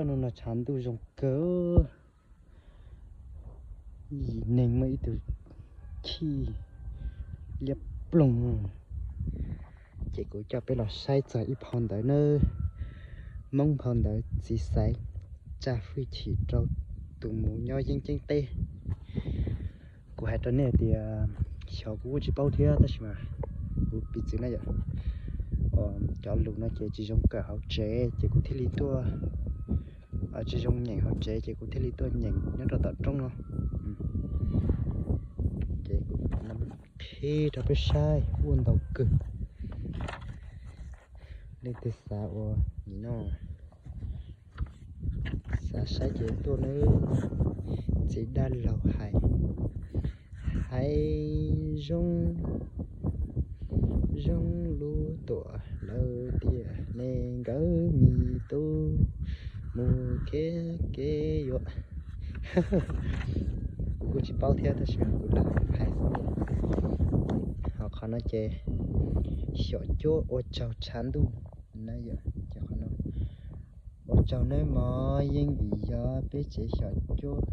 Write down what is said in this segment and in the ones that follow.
Hnub no tshav ntuj zoo kawg, yim neeg muaj ib tug chij liab ploog. Ces kuv coj peb los saib txog ib phau ntawv nawb, Hmoob phau ntawv txiv xaiv tsa hwj chim rau tus mus nyob yeeb ceeb teb. Kuv hais rau nej tias xyov kuv kuj tsis paub thiab tab sis mas kuv piv txwv na yom, cov lus no ces tsis zoo kawm hauv tsev ces kuv thiaj li tuaj, tsis zoo nyeem hauv tsev ces kuv thiaj li tuaj nyeem nyob rau tom roob no. Ces kuv qhib rau peb saib, ua ntau kawg. Leej twg xav ua nim no, xav saib ces tuaj nawb. Txiv dab laug hais, hais zoo, zoo lub tuam lawv tias ne nkawd me tub mus kev kev yuav. Kuv kuj tsis paub thiab tab sis kuv lam hais xwb. Ho qhov no ces xyom cuab ua tsaug tshav ntuj na yom. Ces qhov no ua tsaug nawb mog, yeej vim yog peb tsev xyom cuab,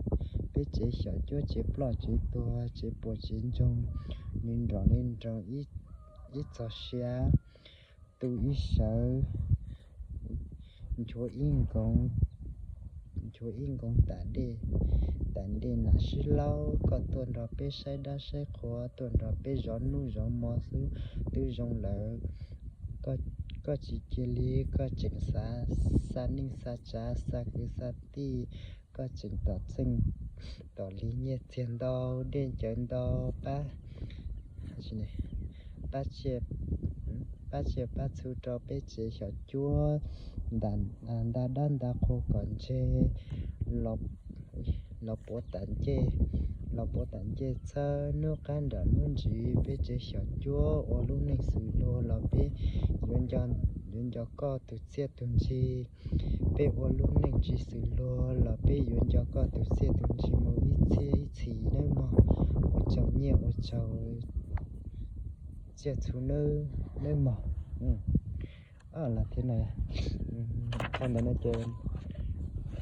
peb tsev xyom cuab tsev ploj tsev tuag tsev puas tsev ntsoog, li nroo li nroo ib txog siab, tu ib sawv, nchuav ib nkoos, nchuav ib nkoos tas dej, tas dej nam sib laub, koj tuaj nrog peb saib dab saib qhua, tuaj nrog peb zov hnub zov hmo xwb twb zoo lawm. Koj tsis cia li, koj tseem xav xa neej xa tsav, xa kwv xa tij, koj tseem tom txeej tom li nyiaj txiag ntau, dej ncawv ntau, pab, pab tsiaj pab txhu rau peb tsev xyom cuab, nta dab nta qhua kom ntseg, los puav tas ncej, los puav tas ncej txhawb hnub qab nram hnub ntsis, peb tsev xyom cuab ua lub neej xws luag los peb yuav nco, yuav nco koj tus txiaj tus ntsig. Peb ua lub neej tsis xws luag los peb yuav nco koj tus txiaj tus ntsig mus ib txhiab ib txhis nawb mog. Ua tsaug nyiaj ua tsaug txiaj txhu nawb mog. Los thiab no, qhov ntawd no ces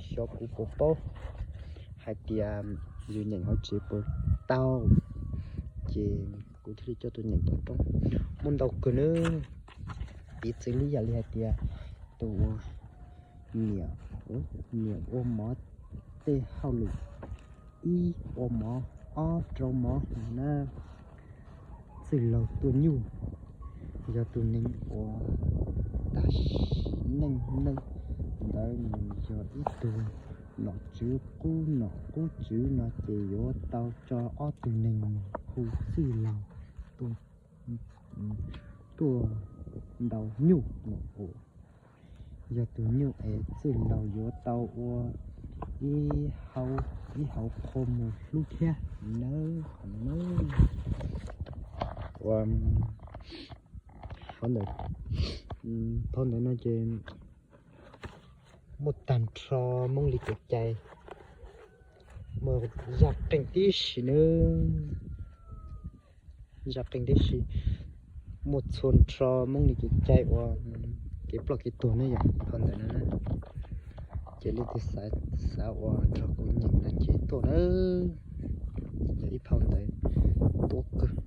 xyov kuv puas paub hais tias yus nyeem hauv tsev puas tau, ces kuv thiaj li coj tuaj nyeem tom roob. Muaj ntau kawg nawb, piv txwv li yam li hais tias tus niam, niam ua mov tej hauj lwm, ib ua mov, ob rau mov na, txwj laug tuaj nyuj, yog tus neeg uas tag sim neej neej ntawd nws yog ib tug nom tswv qub nom qub tswv no ces yuav tau tso ob tug neeg hu txwj laug tuaj ntaus nyuj no. Yog tus nyuj es txwj laug yuav tau ua ib hauv qhua mus hlub thiab nawb. Ua, phau ntawv no ces muaj tag nrho Hmoob li kev cai, muaj zaj qeej tib si nawb, zaj qeej tib si, muaj txhua nrho Hmoob li kev cai uas kev ploj kev tuag ne yom, phau ntawv no na. Ces leej twg xav ua nrog kuv nyeem no ces tuaj nawb, yog ib phau ntawv tuab kawg.